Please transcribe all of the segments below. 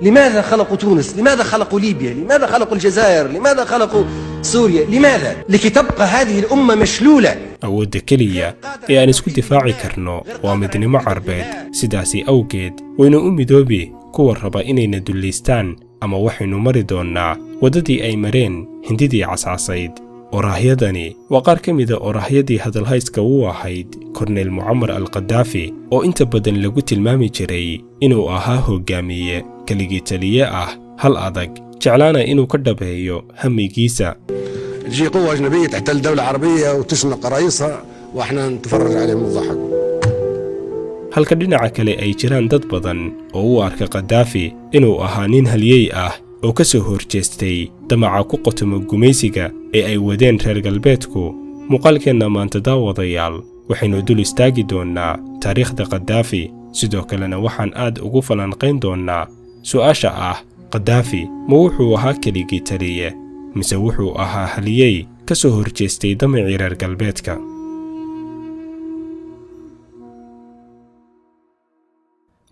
لماذا خلقوا تونس؟ لماذا خلقوا ليبيا؟ لماذا خلقوا الجزائر؟ لماذا خلقوا سوريا؟ لماذا؟ لكي تبقى هذه الأمة مشلولة. Awoodda keliya ee aan isku difaaci karno waa midnimo Carbeed. Sidaasi awgeed waynu u midoobi kuwa raba inayna dullaystaan, ama waxaynu mari doonnaa waddadii ay mareen Hindidii cascasayd. Oraahyadani waa qaar ka mida oraahyadii hadalhayska u ahayd Korneyl Mucamar al Kadaafi, oo inta badan lagu tilmaami jiray inuu ahaa hoggaamiye keligii taliye ah, hal adag, jeclaana inuu ka dhabeeyo hamigiisa. تجي قوة أجنبية تحتل دولة عربية وتشنق رئيسها واحنا نتفرج عليهم ونضحك. Halka dhinaca kale ay jiraan dad badan oo u arka Kadaafi inuu ahaa nin halyey ah oo ka soo horjeestay damaca ku qotomo gumaysiga ee ay wadeen reer galbeedku. Muuqaalkeenna maanta, daawadayaal, waxaynu dul istaagi doonnaa taariikhda Kadaafi. Sidoo kalena waxaan aad ugu falanqayn doonnaa su'aasha ah: Kadaafi ma wuxuu ahaa keligii taliye, mise wuxuu ahaa halyey ka soo horjeestay damacii reer galbeedka?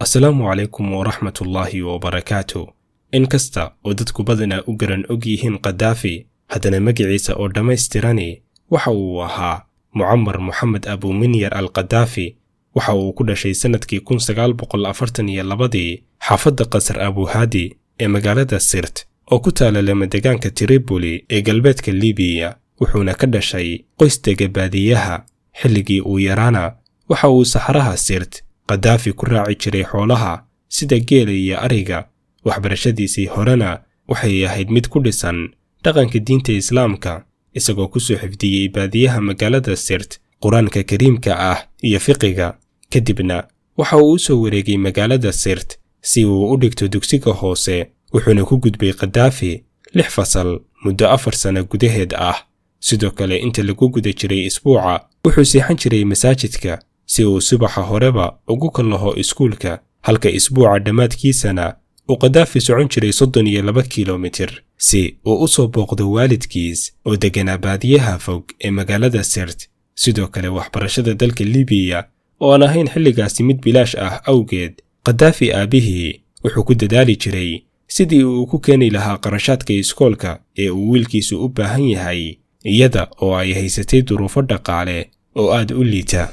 Asalaamu calaykum waraxmatullaahi wabarakaatu. In kasta oo dadku badanaa u garan og yihiin Kadaafi, haddana magaciisa oo dhammaystirani waxa uu ahaa Mucamar Moxamed Abuminyar al Kadaafi. Waxa uu ku dhashay sannadkii 1942-dii xaafadda Qasar Abuhaadi ee magaalada Sirt oo ku taala lamadegaanka Tripoli ee galbeedka Libiya, wuxuuna ka dhashay qoys dega baadiyaha. Xilligii uu yaraana waxa uu saxaraha Sirt Kadaafi ku raaci jiray xoolaha sida geela iyo ariga. Waxbarashadiisii horena waxay ahayd mid ku dhisan dhaqanka diinta Islaamka, isagoo ku soo xifdiyey baadiyaha magaalada Sirt Qur-aanka Kariimka ah iyo fiqiga. Kadibna waxa uu u soo wareegay magaalada Sirt si uu u dhigto dugsiga hoose, wuxuuna ku gudbay Kadaafi lix fasal muddo 4 sano gudaheed ah. Sidoo kale, inta lagu guda jiray isbuuca wuxuu seexan jiray masaajidka si uu subaxa horeba ugu kallaho iskuulka, halka isbuuca dhammaadkiisana uu Kadaafi socon jiray 32 kilomitir si uu u soo booqdo waalidkiis oo degganaa baadiyaha fog ee magaalada Sirt. Sidoo kale, waxbarashada dalka Libiya oo aan ahayn xilligaasi mid bilaash ah awgeed, Kadaafi aabbihii wuxuu ku dadaali jiray sidii uu ku keeni lahaa qarashaadka iskoolka ee uu wiilkiisu u baahan yahay, iyada oo ay haysatay duruufo dhaqaale oo aad u liita.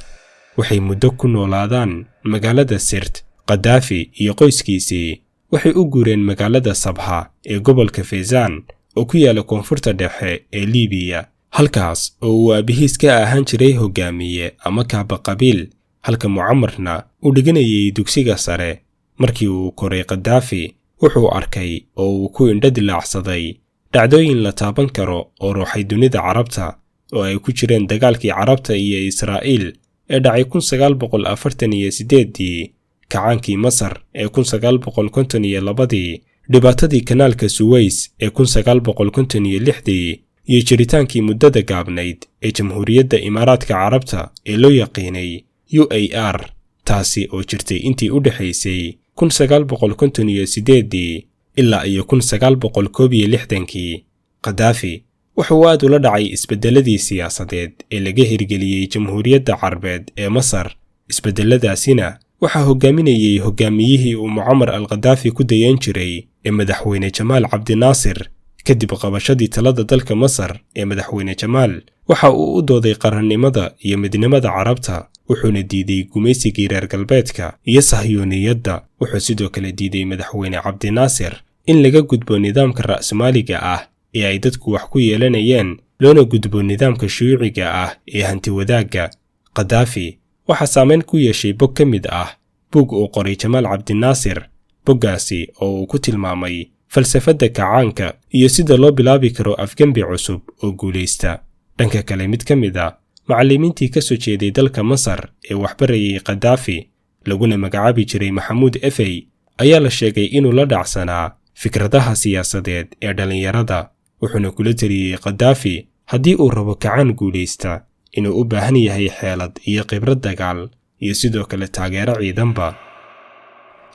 Waxay muddo ku noolaadaan magaalada Sirt, Kadaafi iyo qoyskiisii waxay u guureen magaalada Sabha ee gobolka Feezaan oo ku yaala koonfurta dhexe ee Liibiya, halkaas oo uu aabihiis ka ahaan jiray hoggaamiye ama kaaba qabiil, halka Mucamarna uu dhiganayay dugsiga sare. Markii uu koray Kadaafi wuxuu arkay oo uu ku indho dilaacsaday dhacdooyin la taaban karo oo ruuxay dunida Carabta, oo ay ku jireen dagaalkii Carabta iyo Israa'iil ee dhacay 1948-dii, kacaankii Masar ee 1952-dii, dhibaatadii kanaalka Suways ee 1956-dii iyo jiritaankii muddada gaabnayd ee Jamhuuriyadda Imaaraadka Carabta ee loo yaqiinay UAR, taasi oo jirtay intii u dhexaysay 1958-dii ilaa iyo 1961-kii. Kadaafi wuxuu aad ula dhacay isbeddelladii siyaasadeed ee laga hirgeliyey Jamhuuriyadda Carbeed ee Masar. Isbeddeladaasina waxaa hogaaminayey hogaamiyihii uu Mucamar al Kadaafi ku dayan jiray ee madaxweyne Jamaal Cabdinaasir. Kadib qabashadii talada dalka Masar ee madaxweyne Jamaal, waxa uu u dooday qarannimada iyo midnimada Carabta, wuxuuna diiday gumaysigii reer galbeedka iyo sahyuuniyadda. Wuxuu sidoo kale diiday madaxweyne Cabdinaasir in laga gudbo nidaamka ra'smaaliga ah ee ay dadku wax ku yeelanayeen, loona gudbo nidaamka shuuciga ah ee hantiwadaagga. Kadaafi waxaa saamayn ku yeeshay bog ka mid ah buug uu qoray Jamaal Cabdinaasir, boggaasi oo uu ku tilmaamay falsafadda kacaanka iyo sida loo bilaabi karo afgembi cusub oo guulaysta. Dhanka kale, mid ka mid a macallimiintii ka soo jeeday dalka Masar ee waxbarayay Kadaafi, laguna magacaabi jiray Maxamuud Efey, ayaa la sheegay inuu la dhacsanaa fikradaha siyaasadeed ee dhallinyarada, wuxuuna kula teliyey Kadaafi haddii uu rabo kacaan guulaysta inuu u baahan yahay xeelad iyo khibrad dagaal iyo sidoo kale taageero ciidanba.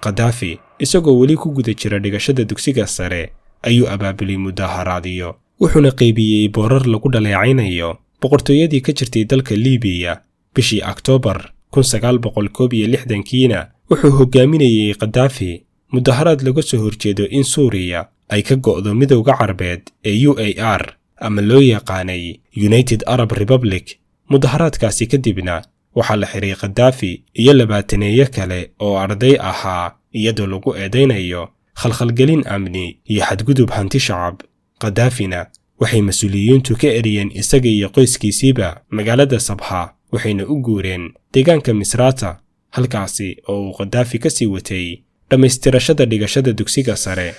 Kadaafi isagoo weli ku guda jira dhigashada dugsiga sare ayuu abaabulay mudaharaadyo, wuxuuna qaybiyey boorar lagu dhaleecaynayo boqortooyadii ka jirtay dalka Liibiya. Bishii Oktoobar 1961-kiina wuxuu hogaaminayey Kadaafi mudaharaad laga soo horjeedo in Suuriya ay ka go'do Midowda Carbeed ee UAR ama loo yaqaanay United Arab Republic. Mudaharaadkaasi kadibna waxaa la xiray Khadaafi iyo 20-eeyo kale oo arday ahaa, iyadoo lagu eedaynayo khalkhalgelin amni iyo xadgudub hanti shacab. Khadaafina waxay mas-uuliyiintu ka eriyeen isaga iyo qoyskiisiiba magaalada Sabha, waxayna u guureen deegaanka Misrata, halkaasi oo uu Khadaafi ka sii watay dhammaystirashada dhigashada dugsiga sare.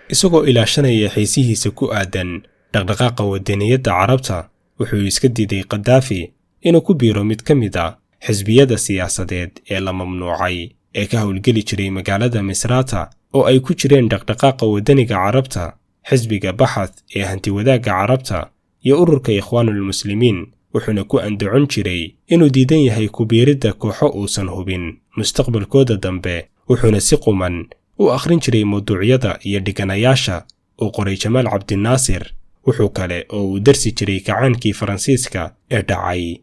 Isagoo ilaashanaya xiisihiisa ku aadan dhaqdhaqaaqa wadaniyadda Carabta, wuxuu iska diiday Khadaafi inuu ku biiro mid ka mid ah xisbiyada siyaasadeed ee la mamnuucay ee ka howlgeli jiray magaalada Misrata, oo ay ku jireen Dhaqdhaqaaqa Wadaniga Carabta, Xisbiga Baxath ee Hantiwadaagga Carabta iyo ururka Ikhwaanulmuslimiin. Wuxuuna ku andacon jiray inuu diidan yahay ku biiridda kooxo uusan hubin mustaqbalkooda dambe. Wuxuuna si quman u akhrin jiray mawduucyada iyo dhiganayaasha uu qoray Jamaal Cabdinaasir. Wuxuu kale oo uu darsi jiray kacaankii Faransiiska ee dhacay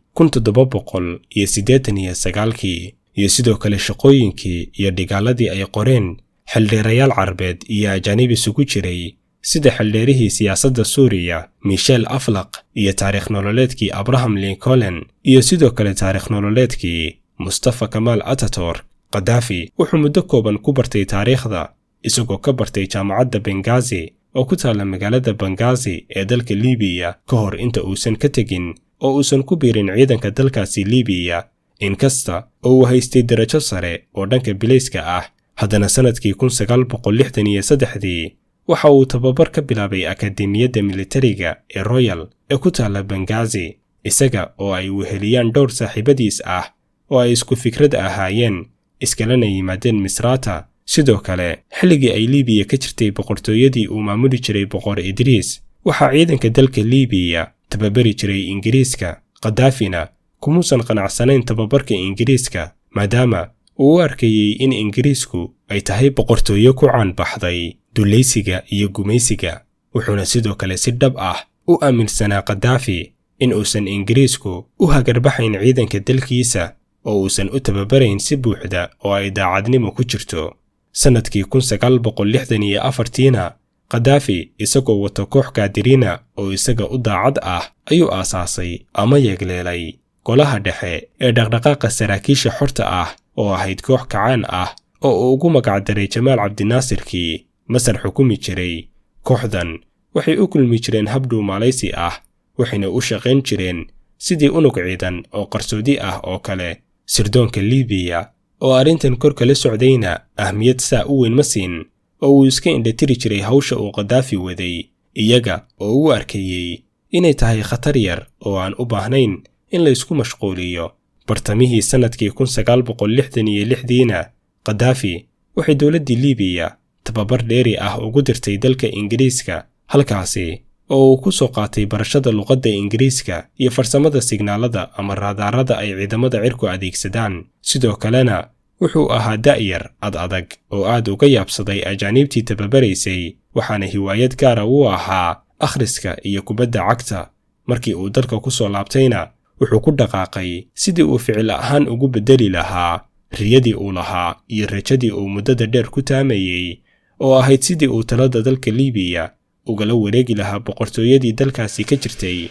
1789-kii iyo sidoo kale shaqooyinkii iyo dhigaaladii ay qoreen xildheerayaal Carbeed iyo ajaanib isugu jiray, sida xildheerihii siyaasadda Suuriya Michel Aflaq iyo taariikh nololeedkii Abraham Lincoln iyo sidoo kale taariikh nololeedkii Mustafa Kamaal Ataturk. Khadaafi wuxuu muddo kooban ku bartay taariikhda, isagoo ka bartay jaamacadda Bengazi oo ku taalla magaalada Bangazi ee dalka Liibiya, ka hor inta uusan ka tegin oo uusan ku biirin ciidanka dalkaasi Liibiya. Inkasta oo uu haystay darajo sare oo dhanka bilayska ah, haddana sannadkii 1963-dii waxa uu tababar ka bilaabay Akademiyadda Militariga ee Royal ee ku taalla Bangazi, isaga oo ay weheliyaan dhowr saaxiibadiis ah oo ay isku fikrad ahaayeen, iskalena yimaadeen Misrata. Sidoo kale, xilligii ay Liibiya ka jirtay boqortooyadii uu maamuli jiray Boqor Idriis, waxaa ciidanka dalka Liibiya tababari jiray Ingiriiska. Khadaafina kumuusan qanacsanayn tababarka Ingiriiska, maadaama uu u arkayey in Ingiriisku ay tahay boqortooyo ku caanbaxday dulaysiga iyo gumaysiga. Wuxuuna sidoo kale si dhab ah u aaminsanaa Khadaafi in uusan Ingiriisku u hagarbaxayn ciidanka dalkiisa oo uusan u tababarayn si buuxda oo ay daacadnimo ku jirto. Sannadkii 1964-tiina Khadaafi, isagoo wato koox kaadiriina oo isaga u daacad ah, ayuu aasaasay ama yegleelay Golaha Dhexe ee Dhaqdhaqaaqa Saraakiisha Xorta ah, oo ahayd koox kacaan ah oo uu ugu magacdaray Jamaal Cabdinaasirkii Masar xukumi jiray. Kooxdan waxay u kulmi jireen hab dhuumaalaysi ah, waxayna u shaqayn jireen sidii unug ciidan oo qarsoodi ah oo kale. Sirdoonka Liibiya oo arrintan kor kala socdayna ahmiyad saa u weyn ma siin, oo uu iska indhatiri jiray hawsha uu Khadaafi waday, iyaga oo u arkayey inay tahay khatar yar oo aan u baahnayn in la isku mashquuliyo. Bartamihii sannadkii 1966-diina Khadaafi waxay dowladdii Liibiya tababar dheeri ah ugu dirtay dalka Ingiriiska, halkaasi oo uu ku soo qaatay barashada luqadda Ingiriiska iyo farsamada signaalada ama raadaarada ay ciidamada cirku adeegsadaan. Sidoo kalena wuxuu ahaa da'yar ad adag oo aad uga yaabsaday ajaaniibtii tababaraysay, waxaana hiwaayad gaara u ahaa akhriska iyo kubadda cagta. Markii uu dalka ku soo laabtayna, wuxuu ku dhaqaaqay sidii uu ficil ahaan ugu beddeli lahaa riyadii uu lahaa iyo rajadii uu muddada dheer ku taamayey, oo ahayd sidii uu talada dalka Liibiya ugala wareegi lahaa boqortooyadii dalkaasi ka jirtay.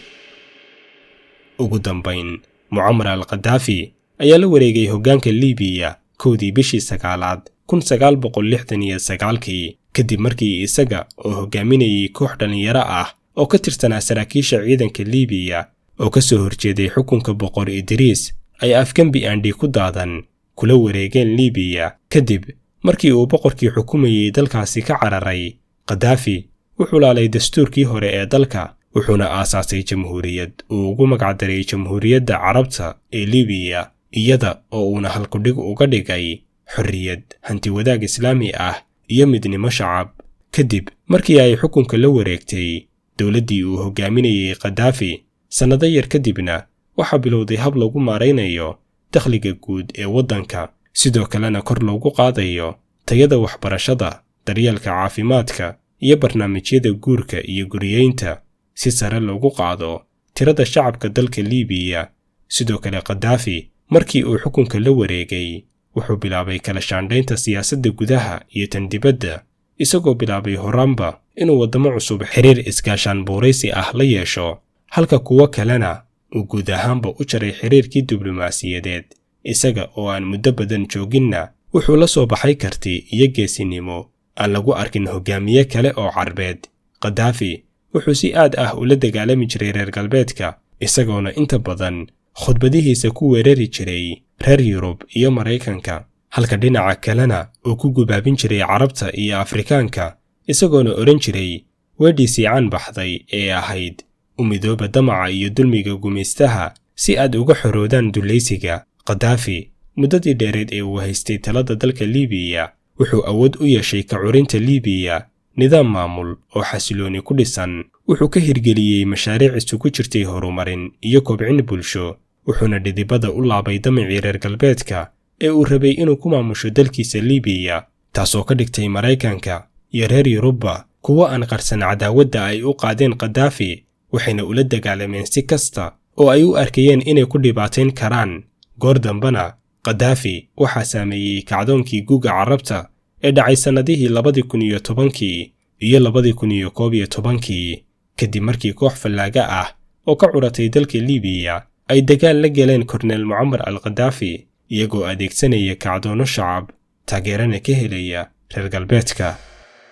Ugu dambayn, Mucamar al Khadaafi ayaa la wareegay hoggaanka Liibiya 1-dii bishii sagaalaad 1969-kii, kadib markii isaga oo hogaaminayay koox dhallinyaro ah oo ka tirsanaa saraakiisha ciidanka Liibiya oo ka soo horjeeday xukunka Boqor Idriis ay afgembi aandhi ku daadan kula wareegeen Liibiya, kadib markii uu boqorkii xukumayey dalkaasi ka cararay. Khadaafi wuxuu laalay dastuurkii hore ee dalka, wuxuuna aasaasay jamhuuriyad uu ugu magacdaray Jamhuuriyadda Carabta ee Liibiya, iyada oo uuna halkudhig uga dhigay xorriyad, hantiwadaag islaami ah iyo midnimo shacab. Kadib markii ay xukunka la wareegtay dowladdii uu hogaaminayey Khadaafi, sannado yar kadibna waxaa bilowday hab lagu maaraynayo dakhliga guud ee waddanka, sidoo kalena kor loogu qaadayo tayada waxbarashada, daryeelka caafimaadka iyo barnaamijyada guurka iyo guriyeynta, si sare loogu qaado tirada shacabka dalka Liibiya. Sidoo kale, Khadaafi markii uu xukunka la wareegay Wuxuu bilaabay kala shaandhaynta siyaasadda gudaha iyo tan dibadda, isagoo bilaabay horaanba inuu waddamo cusub xiriir iskaashaan buuraysi ah la yeesho, halka kuwo kalena uu guud ahaanba u jaray xiriirkii diblomaasiyadeed. Isaga oo aan muddo badan jooginna wuxuu la soo baxay karti iyo geesinimo aan lagu arkin hogaamiye kale oo Carbeed. Khadaafi wuxuu si aad ah ula dagaalami jiray reer galbeedka, isagoona inta badan khudbadihiisa ku weerari jiray reer Yurub iyo Maraykanka, halka dhinaca kalena uu ku gubaabin jiray Carabta iyo Afrikaanka, isagoona odhan jiray weedhiisii caan baxday ee ahayd: "U midooba damaca iyo dulmiga gumaystaha si aad uga xoroodaan dulaysiga." Khadaafi muddadii dheereed ee uu haystay talada dalka Liibiya wuxuu awood u yeeshay ka curinta Liibiya nidaam maamul oo xasilooni ku dhisan. Wuxuu ka hirgeliyey mashaariic isugu jirtay horumarin iyo kobcin bulsho, wuxuuna dhidibada u laabay damacii reer galbeedka ee uu rabay inuu ku maamusho dalkiisa Liibiya, taasoo ka dhigtay Maraykanka iyo reer Yurubba kuwo aan qarsan cadaawadda ay u qaadeen Khadaafi, waxayna ula dagaalameen si kasta oo ay u arkayeen inay ku dhibaatayn karaan. Goor dambena Khadaafi waxaa saameeyey kacdoonkii Guga Carabta ee dhacay sannadihii 2010-kii iyo 2011-kii, kadib markii koox fallaaga ah oo ka curatay dalka Liibiya ay dagaal la galeen Korneel Mucamar al Khadaafi, iyagoo adeegsanaya kacdoono shacab, taageerana ka helaya reer galbeedka.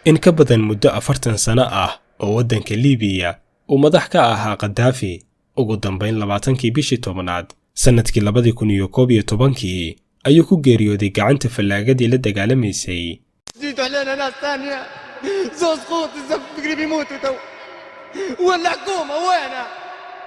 In ka badan muddo 40 sano ah oo waddanka Liibiya uu madax ka ahaa Khadaafi, ugu dambayn 20-kii bishii 10aad sannadkii 2011-kii ayuu ku geeriyooday gacanta fallaagadii la dagaalamaysay. زيدوا علينا ناس ثانية، زوز خوت الزف قريب يموتوا تو، والحكومة وينها؟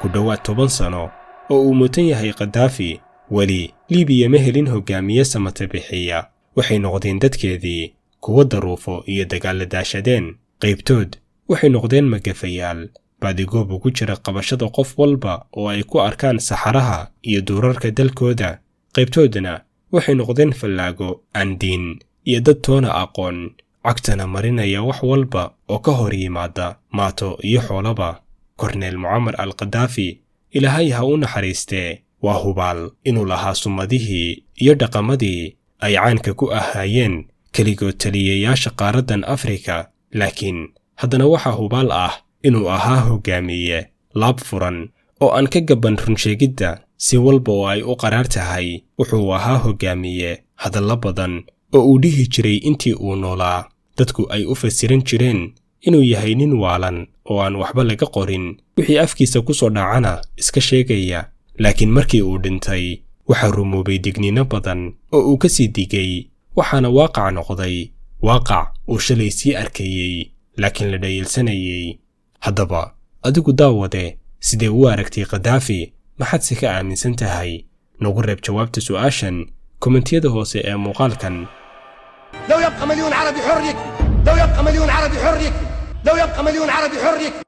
Ku dhowaad 10 sano oo uu mutan yahay Khadaafi, weli Liibiya ma helin hogaamiye samata bixiya. Waxay noqdeen dadkeedii kuwo daruufo iyo dagaalla daashadeen. Qaybtood waxay noqdeen magafayaal baadigoob ugu jira qabashada qof walba oo ay ku arkaan saxaraha iyo duurarka dalkooda. Qaybtoodna waxay noqdeen fallaago aan diin iyo dad toona aqoon, cagtana marinaya wax walba oo ka hor yimaada, maato iyo xoolaba. Korneel Mucamar al Khadaafi, Ilaahay ha u naxariistee, waa hubaal inuu lahaa sumadihii iyo dhaqamadii ay caanka ku ahaayeen keligood taliyayaasha qaaraddan Afrika, laakiin haddana waxaa hubaal ah inuu ahaa hoggaamiye laab furan oo aan ka gabban runsheegidda si walba oo ay u qaraar tahay. Wuxuu ahaa hoggaamiye hadallo badan oo uu dhihi jiray intii uu noolaa dadku ay u fasiran jireen inuu yahay nin waalan oo aan waxba laga qorin, wixii afkiisa ku soo dhacana iska sheegaya. Laakiin markii uu dhintay waxaa rumoobay digniino badan oo uu ka sii digay, waxaana waaqac noqday waaqac uu shalay sii arkayey laakiin la dhayilsanayey. Haddaba adigu daawade, sidee u aragtay Khadaafi? Maxaad se ka aaminsan tahay? Nagu reeb jawaabta su'aashan kommentiyada hoose ee muuqaalkan. لو يبقى مليون عربي حر يكفي، لو يبقى مليون عربي حر يكفي، لو يبقى مليون عربي حر يكفي.